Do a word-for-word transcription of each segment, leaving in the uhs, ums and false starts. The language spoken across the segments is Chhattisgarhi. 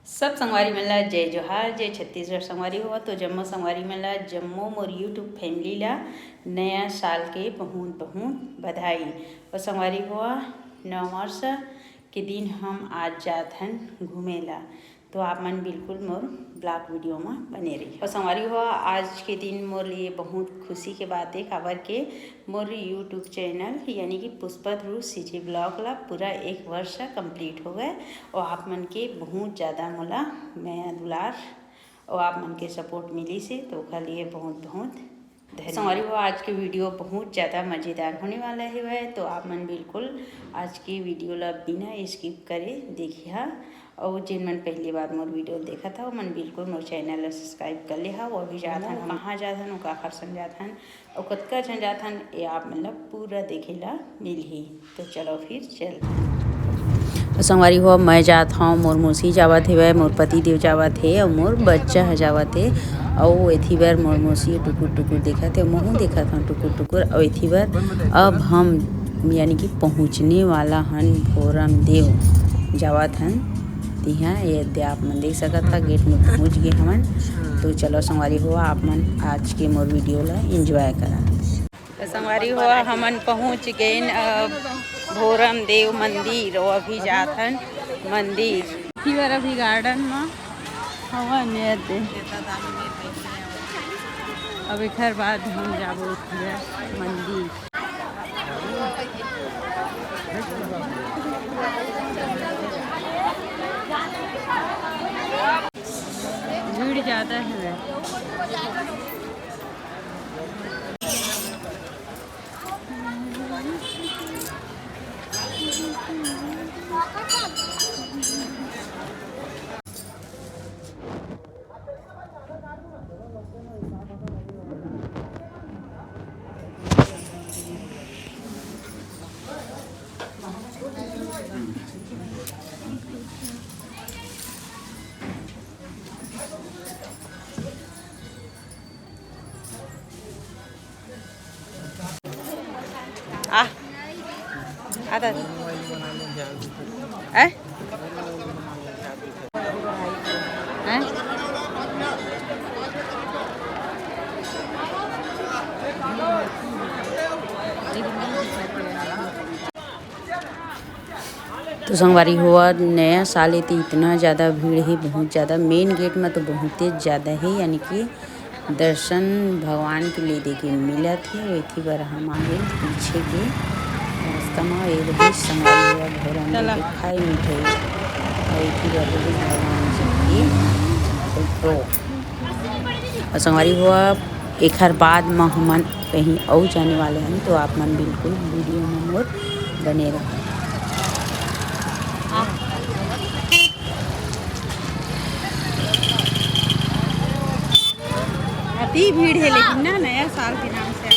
सब संगवारी मन ला जय जोहार, जय छत्तीसगढ़। संगवारी हो, तो जम्मो संगवारी मन ला, जम्मो मोर YouTube family ला नया साल के बहुत बहुत बधाई। और संगवारी हो, नववर्ष के दिन हम आज जात हन घूमे ला, तो आप मन बिल्कुल मोर vlog video में बने रहिए। और संगवारी हो, आज के दिन मोर लिए बहुत खुशी के बात है, काबर के मोर YouTube channel यानी कि पुष्पा ध्रुव CG vlog ला पूरा एक वर्ष complete हो गए। और आप मन के बहुत ज़्यादा मोला मया दुलार और आप मन के support मिली से, तो ओकर लिए बहुत बहुत धन्यवाद। संगवारी हो, आज के video बहुत ज़्यादा मज़ेदार होने वाला है, तो आप मन बिल्कुल आज के video ला बिना skip करे देखिहा। और जिन मन पहली बार मोर video देखत हा, मन बिल्कुल मोर channel ला subscribe कर ले हा। वो भी जात हन, कहाँ जात हन, ओकर संग जात हन, अउ कतका झन जाथन, ये आप मन ला पूरा देखे ला मिलही। तो चलो फिर चलथन। तो संगवारी हो, मैं जात हौं, मोर मौसी जावत हेवय, मोर पति देव जावत हे, अउ मोर बच्चा ह जावत हे। अउ एथी बर मोर मौसी टुकुर टुकुर देखत हे, महूँ देखत हौं टुकुर टुकुर। अउ एथी बर अब हम यानी कि पहुँचने वाला हन भोरम देव, जावत हन तिहाँ। ये दे आप मन देख सकत हा, gate में पहुँच गे हवन। तो चलो संगवारी हो, आप मन आज के मोर video ला enjoy करा। तो संगवारी हो, हमन पहुँच गेन अब भोरम देव मंदिर, वो अभी जात हन मंदिर। एथी बर अभी garden में हवन, ये दे। अब एकर बाद हम जाबो एथी बर मंदिर। भीड़ ज़्यादा है। आ, आ दादा। ए? ए? तो संगवारी हो, नया साल हे तो इतना ज़्यादा भीड़ हे, बहुत ज़्यादा। Main gate में तो बहुते ज़्यादा हे, यानी कि दर्शन भगवान के लिए देखे मिलत हे। एथी बर हम आगे पीछे के रास्ता में, ये रही संगवारी हो, भोरम चला। देखे खाए मिठाई, और एथी बर रही भगवान जी की फोटो। और संगवारी हो, एखर बाद म हमन कहीं अउ जाने वाले हन, तो आप मन बिल्कुल video में मोर बने रहू। अति भीड़ है लेकिन ना, नया साल के नाम से।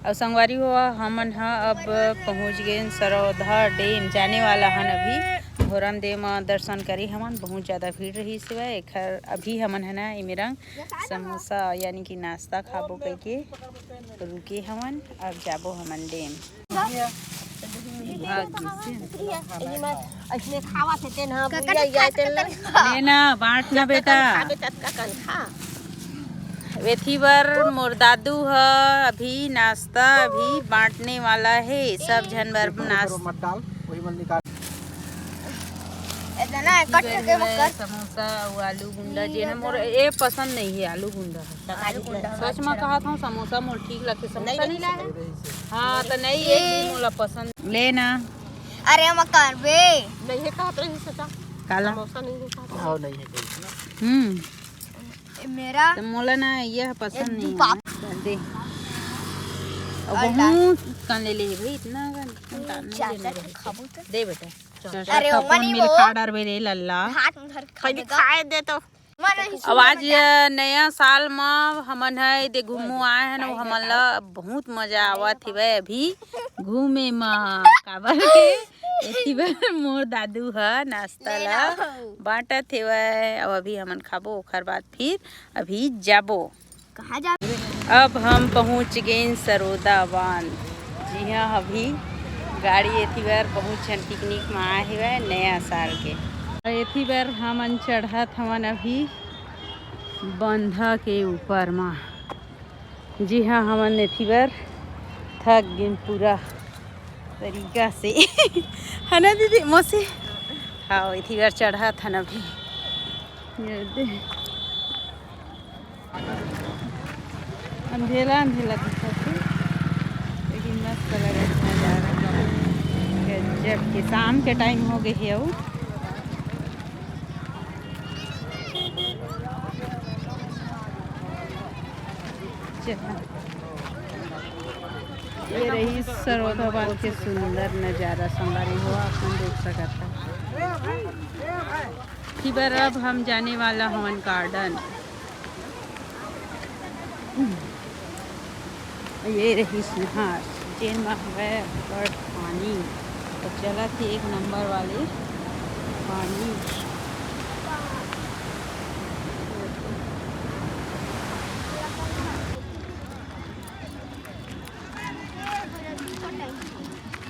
अउ संगवारी हो, हमन ह अब पहुँच गेन सरौधा dam जाने वाला हन। अभी भोरम dam म दर्शन करे हमन, बहुत ज़्यादा भीड़ रहिस हवय। एखर अभी हमन ह ना एमेरंग समोसा यानी कि नाश्ता खाबो कहिके रुके हवन। अब जाबो हमन dam। भाग गिस। अइसने खावत हे तेन ह, बुढ़िया जाए तेन ल। ले ना, बांट ना बेटा। खाबे ततका कन खा। एथी बर मोर दादू ह अभी नाश्ता अभी बांटने वाला हे, सब झन बर नाश्ता। मत डाल, वही मन निकाल। इतना कट के वो कर। समोसा अउ आलू गुंडा, जे ना मोर ए पसंद नहीं है, आलू गुंडा है। आलू गुंडा सच में कहा था, समोसा मोर ठीक लगथे, समोसा नहीं लाया। हाँ, तो नहीं, ये भी मोला पसंद। ले ना। अरे, हम करबे। नहीं है, कहत रही सचा। काला। समोसा नहीं है, कहत रही। हाँ, नहीं है कोई ना। हम्म। ए, मेरा तो मोला ना, ये पसंद एक नहीं दू है। दे। और और बहुत कन ले ले भाई, इतना कन, कन नहीं चार लेना चार रहे। खाबो तो। दे बेटा। चार अरे, चार ओमन कौन ही मिल वो खा डरबे रे लल्ला। हाथ में धर के पहले खाबे का? खाए दे तो। मन नहीं अब आज सुनता। नया साल म हमन ह एदे घूमू आए हन, अउ हमन ला बहुत मजा आवत हेवय अभी घूमे म। काबर के एती बर मोर दादू ह नाश्ता ला बांटत हेवय, अउ अभी हमन खाबो, ओखर बाद फिर अभी जाबो। कहाँ जा? अब हम पहुँच गेन सरोदा बांध, जिहाँ अभी गाड़ी एथी बर बहुत झन पिकनिक म आए हेवय नया साल के। एथी बर हमन चढ़त हवन अभी बंधा के ऊपर म। जी हाँ, हमन एथी बर थक गिन पूरा तरीका से। है ना दीदी, मौसी? हाँ, एथी बर चढ़त हन अभी। ये दे। अंधेला अंधेला दिखत हे, लेकिन मस्त लगत हे नजारा। गजब के शाम के टाइम हो गए हे अउ। चला। ये रही सरोधा बांध के सुंदर नजारा संगवारी हो, आप मन देख सकत हव। एथी बर अब हम जाने वाला हवन गार्डन। ये रही सुहास, जेन म हवय बड़ पानी, अउ चलत हे एक नंबर वाले पानी।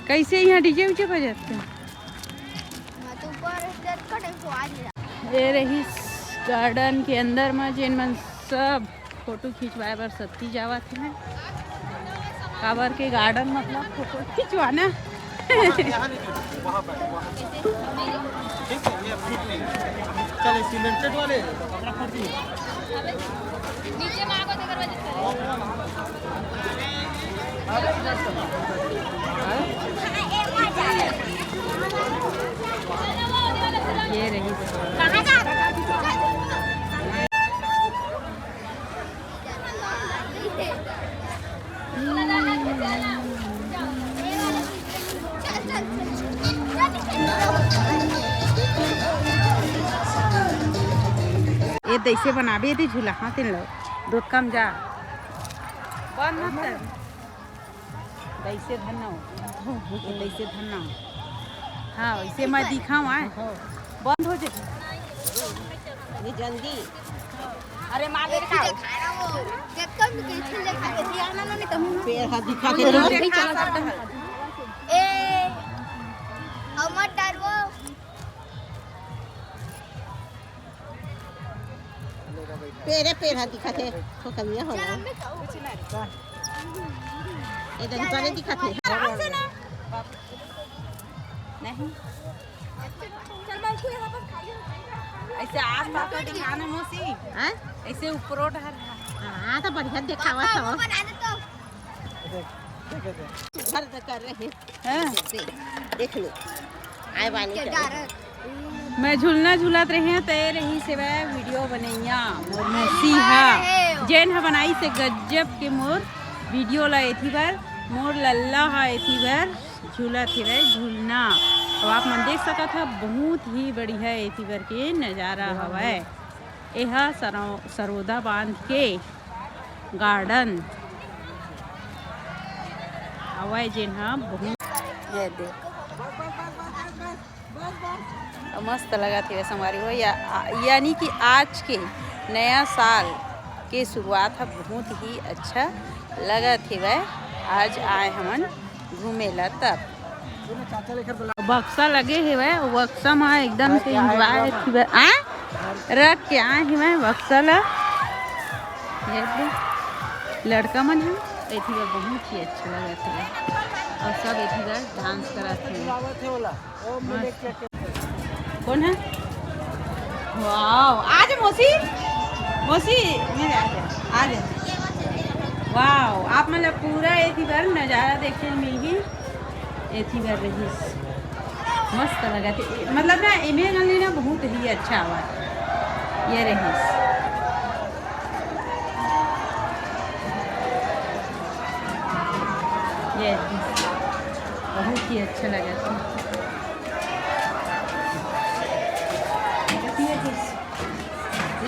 कैसे यहाँ डीजे उजे बजत हे? ये रही गार्डन के अंदर म, जेन मन सब फोटो खिंचवाए बर सत्ती जावत हे। काबर के गार्डन मतलब फोटो खिंचवाना। चले सीमेंटेड वाले। ये रही। ये तैसे बनाबे दे झूला, हाँ, तेन लो। दोतका म जा। बंद मत कर। तैसे धरना हो। ये तैसे धरना हो। हाँ, वैसे मैं दिखाऊँ, हाँ। बंद हो जाए। ये जल्दी। अरे मार दे का। पेड़ हाथ दिखा के चलो। ए, अब मत डरवो। पेड़े पेड़ ह दिखत हे, ठोकरिया हो ना। ए दही पानी दिखत हे। आराम से ना। नहीं। ऐसे आस पास तो दिखाना मौसी। हैं? ऐसे ऊपरो डहर। हाँ, तो बढ़िया दिखावत हो। घर तो कर रहे। हाँ। देख लो, आए बानी के कर। मैं झुलना झुलत रहे, ते रही से वह वीडियो बनैया, मोर मौसी हा, जेन ह बनाई से गजब के मोर वीडियो ला एथी बर, मोर लल्ला हा एथी बर झूलत हेवय झुलना। अब आप मन देख सकत ह, बहुत ही बढ़िया एथी बर के नजारा हवय। एहा सरो-, सरोदा बांध के गार्डन हवय, जेन ह बहुत, ये दे, अउ मस्त लगत हेवय संगवारी हो। या, यानी कि आज के नया साल के शुरुआत ह बहुत ही अच्छा लगत हेवय। आज आए हमन घूमे ला तब। बक्सा लगे हेवय, बक्सा म एकदम से एंजॉय हेवय। आ? रख के आए हेवय बक्सा ला। ये दे, लड़का मन ह एथी बर बहुत ही अच्छा लगत हेवय। अउ सब एथी बर डांस करत हेवय। मस्त। कौन है? वाओ, आ जा मौसी, मौसी, मेरे आ जा, आ जा। वाओ, आप मन ला पूरा एथी बर नजारा देखे ल मिलही। एथी बर रहिस, मस्त लगत हे। मतलब ना, एमे वाले ना बहुत ही अच्छा आवाज ये रहिस। ये बहुत ही अच्छा लगत हे।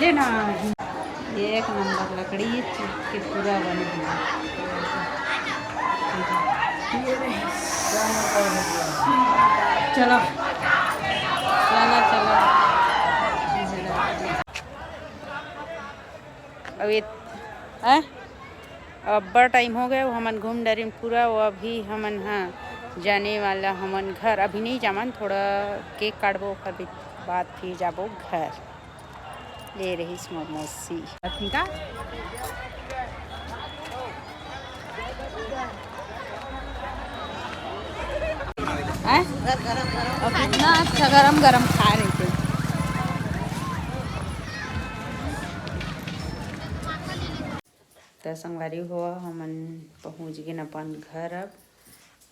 लेना। ये एक नंबर लकड़ी के पूरा बने हुआ। चलो, चलो, चलो। अब ये, हैं? अब अब्बड़ टाइम हो गए, वो हमन घूम डरिन पूरा। वो अभी हमन ह जाने वाला हमन घर, अभी नहीं जावन, थोड़ा केक काटबो, ओकर भी-, बाद फिर जाबो घर। ले रहीस मोर मौसी। ठीक है? हैं? अब इतना अच्छा गरम गरम खा रहे थे। त संगवारी हो, हमन पहुँच गेन अपन घर अब।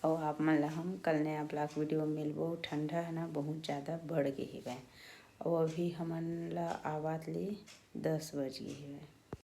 अउ आप मन ला हम कल नया vlog video में मिलबो। ठंडा है ना, बहुत ज़्यादा बढ़ गे हेवय। अउ अभी हमन ला आवत ले दस बज गे हेवय।